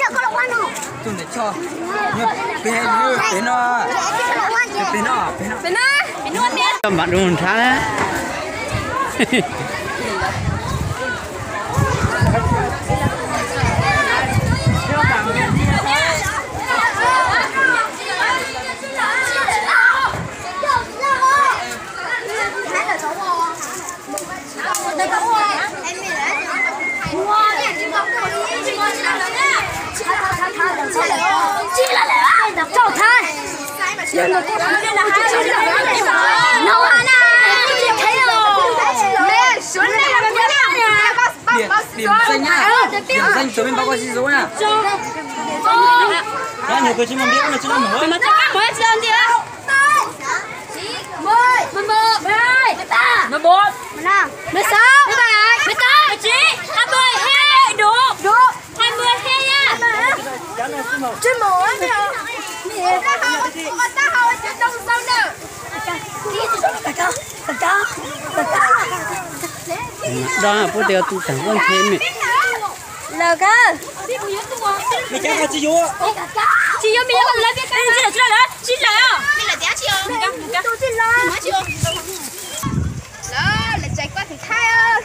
Pem no, pem no, pem no. Tau npam dua nrhab na. Điểm, điểm danh nhá. Điểm danh, số bên báo có ghi dấu nhá. Đó, nhiều người chưa mang đĩa, nó chưa mang mũ. Mà chắc các mũ chưa mang đĩa. Mười một, mười hai, mười ba, mười bốn, mười năm, mười sáu, mười bảy, mười tám, mười chín, hai mươi, hai mươi đủ. Đủ. Hai mươi hai nha. Trên mũ á, bây giờ. Tao hầu, tao hầu, tao hầu, tao hầu, tao hầu. Đó là bố đeo tu tảng vân thế mẹ. Lờ cơ. Mày chả tao chỉ vô. Chỉ vô mày vô lờ biết cái. Chỉ là chỉ là chỉ là. Mày là đéo chịu. Mày cái, mày cái. Tôi chỉ là. Mày mới chịu. Lờ, lờ chạy qua thử thai ơi.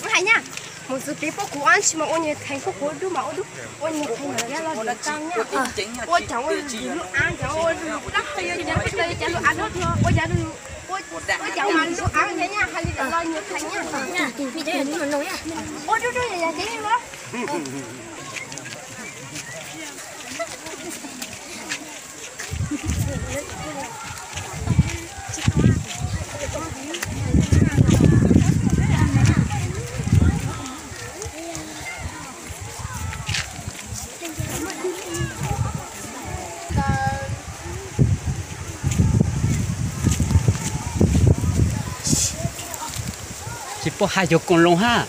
Mus hais nyaj, mus txog pem pub kuv ob tsis mas ua nyias theem, pub kuv dub mas ua dub, ua nyias theem mas los tau nyaj. Ua cov ua lub av cov ua lub plab, yog cov lub av dub, ua cov, ua cov mas lub av nyaj, hais li los nyias theem nyaj. Ua dub dub yog yog ces los. Tsis paub hais cov koom loo hab.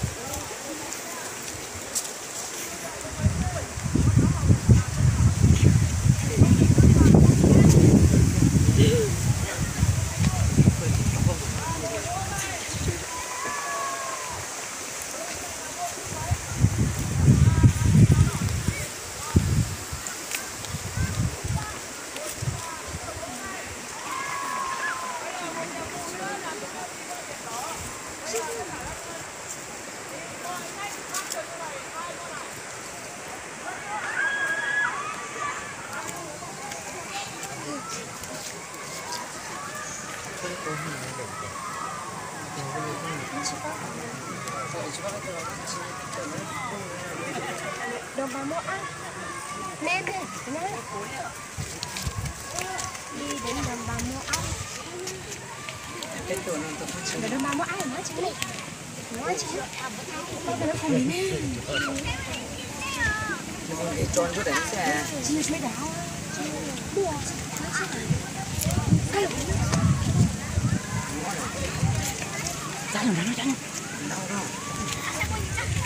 Đồng bằng Mông An. Nè, nè, nè. Đi đến đồng bằng Mông An. Đồng bằng Mông An nói chứ. Nói chứ.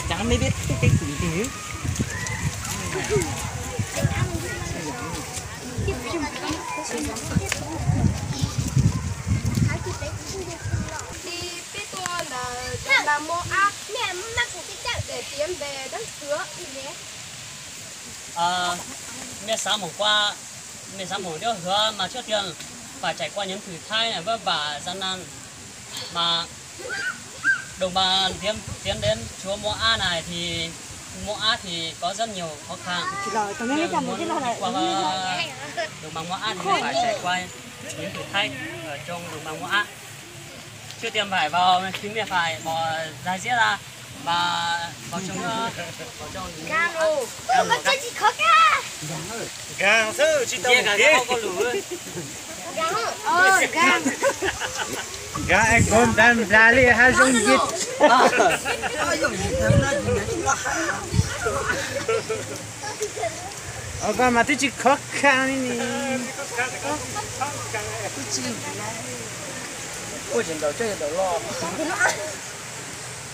Chả mấy biết cái cái gì gì. Đi peb tuaj ntawm Đồng Bằng Mông An, để tiến về đất Hứa nhé. Mej xav moog qua, mej xav moog Diab Huv mas trước tiên phải trải qua những thử thách này, vất vả, gian nan. Mà đồng bằng tiến, tiến đến Chúa Môa Át này thì Môa Át thì có rất nhiều khó khăn. Nên muốn đi qua Đồng bằng Môa Át thì phải trải qua những thử thách ở trong Đồng bằng Môa Át. Trước tiên phải vào, thì mẹ phải bỏ giày dép ra và vào trong, vào trong. Gan ôh. Gan ôh. Gan xwb, tsis tau gan ôh. Gan es koj nplas nplas li hab zoo yig. Ua koj mas twb tsis khov kho li ni.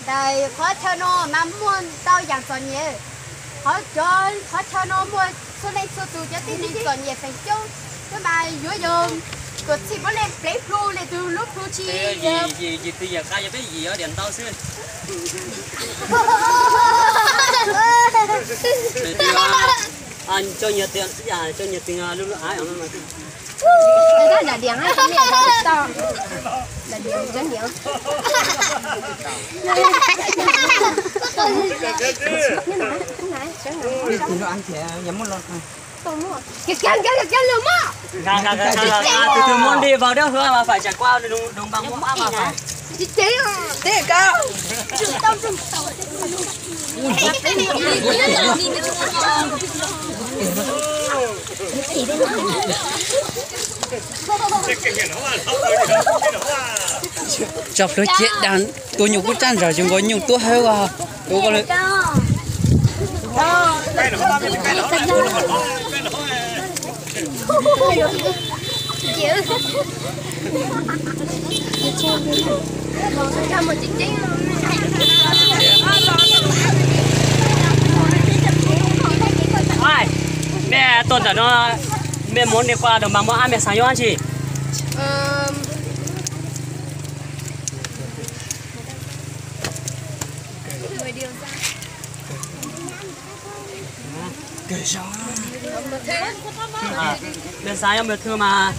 Ntawm qhov chaw no mas muaj ntau yaam txom nyem. Qhov, qhov chaw no muaj txhua leej txhua tus cov tib neeg txom nyem feem coob, tab mas yuav yog tuam txhij muab leej pleev plhu li tus lub plhu tsis. Yim twg yim qab yog peb yim yog diam ntau xwb. Cov nyias tw, cov nyias tw lub lub av. Tus, tus, tus, tus muốn đi vào Đức Hứa mà phải trải qua đồng, đồng bằng Móng Át mà phải. Tso plhuav ciav dag, tus nyuj kuj tsaj ntsog zoo nkaus nyuj tuab hawb os. Mej tuaj ntawm no, mej muốn đi qua đồng bằng Móng Át mej xav yuav dab tsi? Mej xav yuav mej thw mas,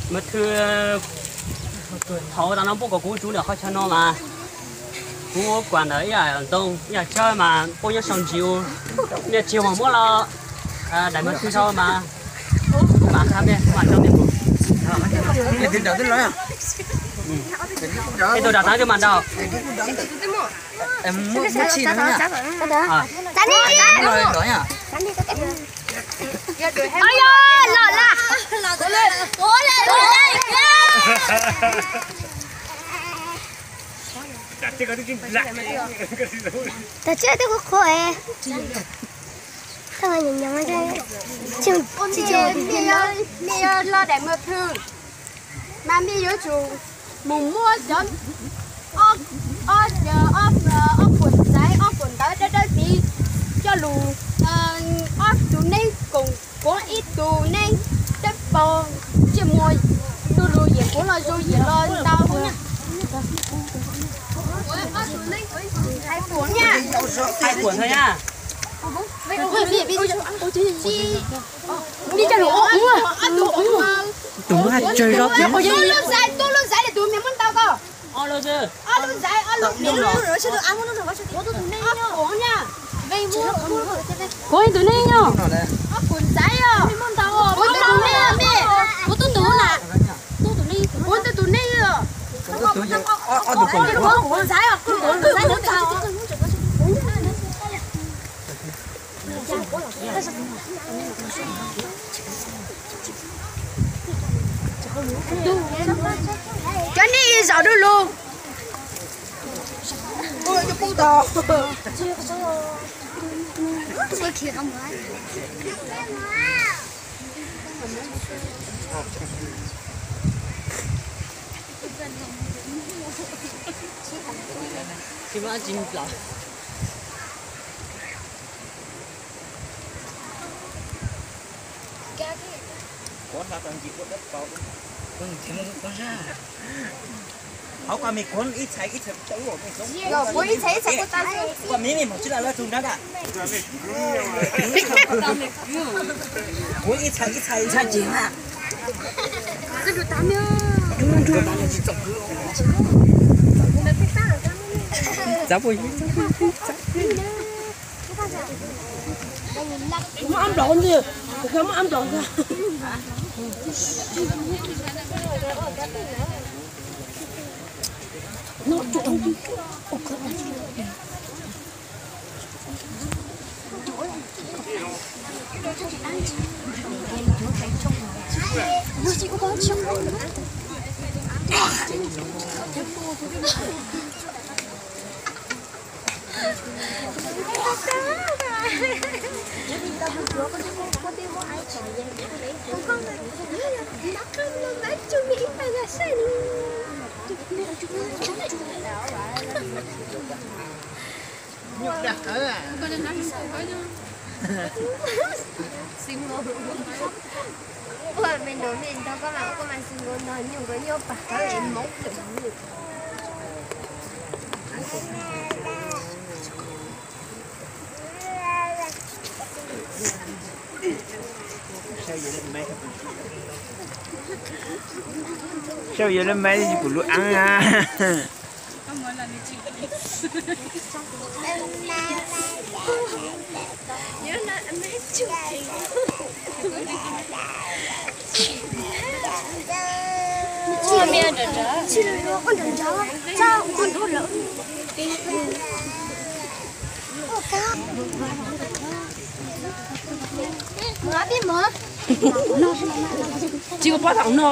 mej thw thaum tas no puab kom kuv tsuv ntawm qhov chaw no mas kuv kuam ntawm ib yam ntoo ib yam tsawb mas puab nyob sau ntsis u, mej tsis muab los daim mej thw sau mas kuv mam qha mej, kuv mam coj mej mus. Mej tus nraud twb los, mej tus nraud tas twb mam nraud. Tag tsis twb qhuav qhuav, mej yuav los daim mej thw mas mej yuav tsum mus muab cov ob, ob, ob puas ntxaiv ob puas ntawv dawb dawb tiv coj lug, ob tug neeg koom kuav ib tug neeg dawb paug ntsej muag du lug, yam kuav los zoo yam los ntau. Hais kuam ntag na. Tus muaj hais tsawg zog thiab. Kuv ib tug neeg nyob. Kuv ib tug neeg nyob. Kuv ib tug neeg nyob. Cov neeg zaum du lug. Kuv ib txhais ib txhais kuv tas kuv ib txhais ib txhais kuv tas kuv ib txhais ib txhais ib txhais. Txav puas yog? Muab ab nplaum ntag, muab ab nplaum ntag. Ua me nus me ntog koj mas koj mas xis nkaus nrog nyuag nkawd nyuag pam qab es mob. Saib yog lub maiv kuv lub aeb na. Tsis ua pob thaum no.